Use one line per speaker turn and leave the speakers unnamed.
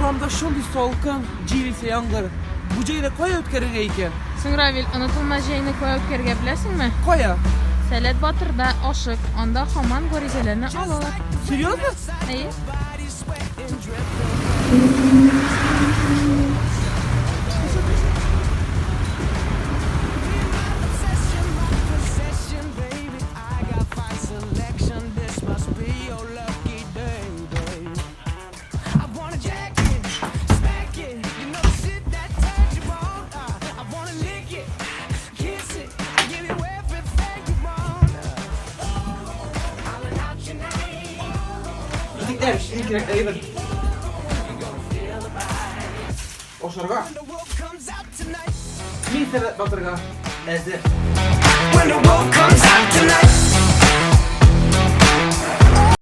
Урамда шундый салкын, җил исә яңгыр. Бу җәйне кая үткәрергә икән?
Соң, Равил, онытылмас җәйне кая үткәрергә беләсеңме?
Кая?
Сәләт Батырда, ашык, анда һаман гаризаләрне алалар.
Серьезно?
Әйе.
Егетләр, иң кирәкле әйбер. Ашарга. Мин Сәләт Батырга әзер.
When the wolf comes out tonight.